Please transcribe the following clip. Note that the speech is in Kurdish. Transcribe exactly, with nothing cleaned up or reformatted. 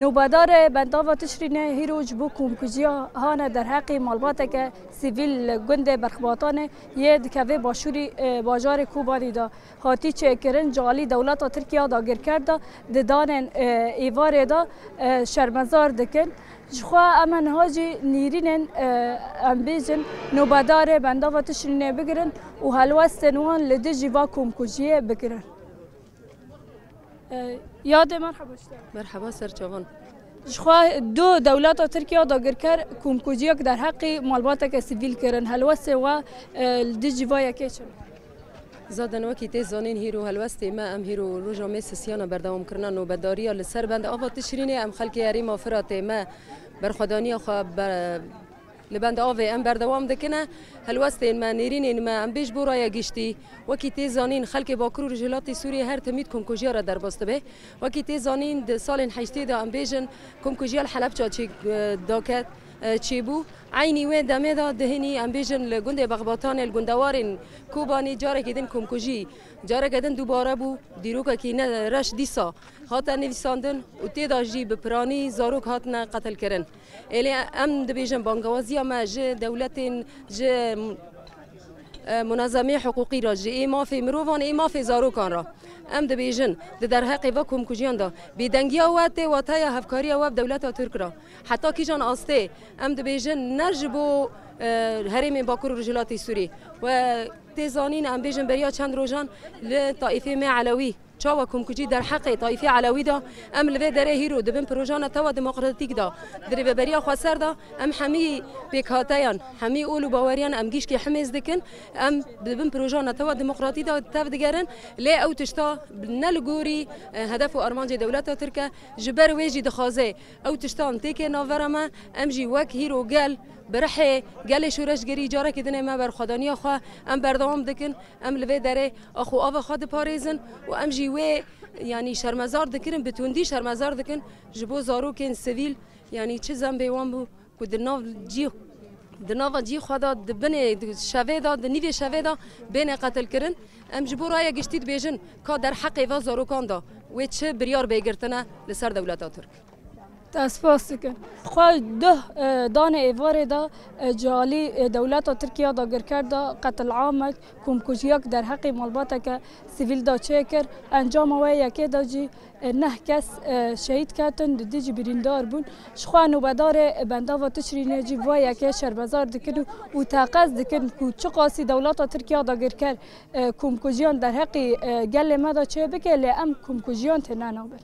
Nûbedarê Bendava Tişrînê hîro ji bo komkujiya hane derheqê malbateke sivîl li gundê Berxbatanê yê dikeve başûrî, e, bajarê Kobanî de hatî çêkirin, ji alî dewleta Tirkiye dagirker de di danên, e, êvarê de, e, şermezar dikin. Jixwe em niha jî nêrînên, e, em bêjin, nûbedarê Bendava Tişrînê bigirin û helwestên wan li dijî va komkujiyê bigirin. E, Yadê, merheba ji te. Merheba serçavan. Jixwe du dewleta Tirkiye dagirker komkujiyek derheqî malbateke sivîl kirin. Helwestê we, e, li dijî va yekê çi? Zaten wekî tê zanîn hîro helwestê me, em hîro roja me sisiyana berdewam kirina nobedariya li ser Bendava Tişrînê, em xelkê herêma Firatê me berxwedaniya xwe be-, li Bendavê em berdewam dikine. Helwestên me, nêrînên me, em bê ji bo raya giştî. Wekî tê zanîn, xelkê Bakur û Rojhilatê Sûriyê her timî di komkujiya re derbas dibe. Wekî tê zanîn, di salên heştê de em bêjin, komkujiya li Helebça çê, e, daket, e, çêbû. Eynî wê demê de dihênî, em bêjin, li gundê Bexbatanê, li gundewarên Kobanê carekê din komkujî, carekê din dubare bû. Dîrokekî ne reş dîsa hate nivîsandin û tê de jî bi piranî zarok hatine qetilkirin. Êlê em dibêjin bangewaziya me ji dewletên, ji, e, munezemê hiqûqî re, ji ê mafê mirovan, ê mafê zarokan re. Em dibêjin di derheqê ve komkujiyan de bêdengiya we tê wateya hevkariya we bi dewleta Tirk re. Heta kîjan astê em dibêjin ne ji bo, e, herêmên Bakur û Rojhilatê Sûrî. We tê zanîn, em bêjin beriya çend rojan li taîfê me Elewî çawa komkucî derheqê taîfê Elewî de, em li vê derê hîro di bin proja netewa demokratîk de, di rêveberiya xweser de, em hemî pêkhateyan, hemî ol û baweriyan em gişkê himêz dikin, em di bin proja netewa demokratî de tev digerin, lê ew tişta ne li gorî, e, hedef û armancê dewleta Tirk e, ji ber wê jî dixwaze ew tiştan têkê navbera me, em jî wek hîro gel, bi rihê gelê şoreşgerî carekê dinê me berxwedaniya xwe, em berdewam dikin, em li vê derê ax û ava xwe diparêzin û em jî wê, yanî şermezar dikirin, bi tundî şermezar dikin ji bo zarokên sivîl, yanî çi zembê wan bû ku di nav cî, di nava cî xwe de, di binê, di şevê de, di nîvê şevê de bêne qetilkirin. Em ji bo raya giştî dibêjin ka derheqê va zarokan de wê çi biryar bê girtine li ser dewleta Tirk. Te spas dikin. Xwe duh, e, danê êvarê de, e, ji alî, e, dewleta Tirkiye dagirker de qetilamek, komkujiyek derheqê malbateke sivîl de çêkir. Encama wê yekê de jî, e, neh kes, e, şehîd ketin, du jî birîndar bûn. Jixwe nûbedarê, e, Bendava Tişrînê jî va yekê şermezar dikin û, û teqez dikin ku çiqasî dewleta Tirkiye dagirker, e, komkujiyan derheqî, e, gelê me de çêbike, lê em komkujiyan têne nabin.